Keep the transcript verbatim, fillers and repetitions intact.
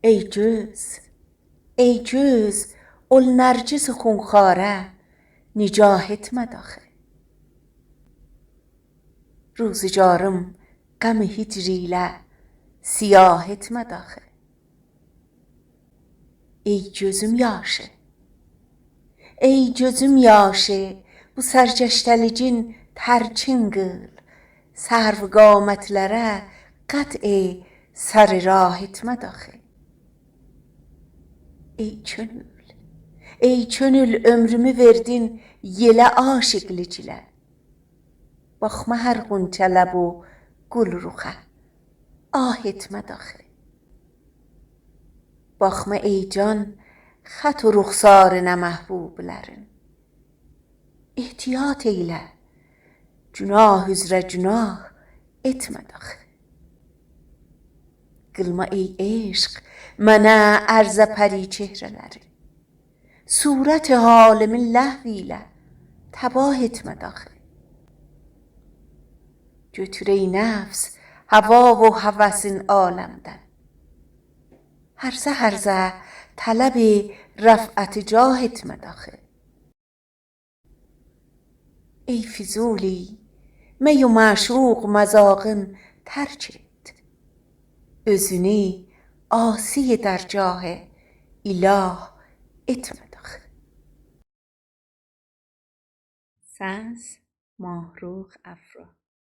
ای گؤز، ای گؤز، اول نرگس خونخواره نگاه ائتمه‌دی آخی. روزگاریم غم هجر ایله سیاه ائتمه‌دی آخی. ای گؤزوم یاشی، ای گؤزوم یاشی، بو سرگشته‌لیگین ترکین قیل. سرو قامتلره قطع سر راه ائتمه‌دی آخی. ای کؤنول، ای کؤنول، عؤمرومو وئردین یئله، عاشیقلیک ایله. باخما هر غنچه‌له بو گل‌رخه، آه ائتمه‌دی آخی. باخما ای جان، خط و رخسارینا محبوبلرین. احتیاط ائیله، گناه اوزره گناه ائتمه‌دی آخی. قیلما ای عشق منه عرضه پری‌چهره‌لرین. صورت حالیمی لهو ایله تباه ائتمه‌دی آخی. گؤتور ای نفس هوا و هوسین عالمدن. هرزه هرزه طلب رفعت جاه ائتمه‌دی آخی. ای فضولی، می و معشوق مذاقین ترک ائت. اؤزونو عاصی درگاه اله ائتمه‌دی آخی. سس: ماهرخ افرا.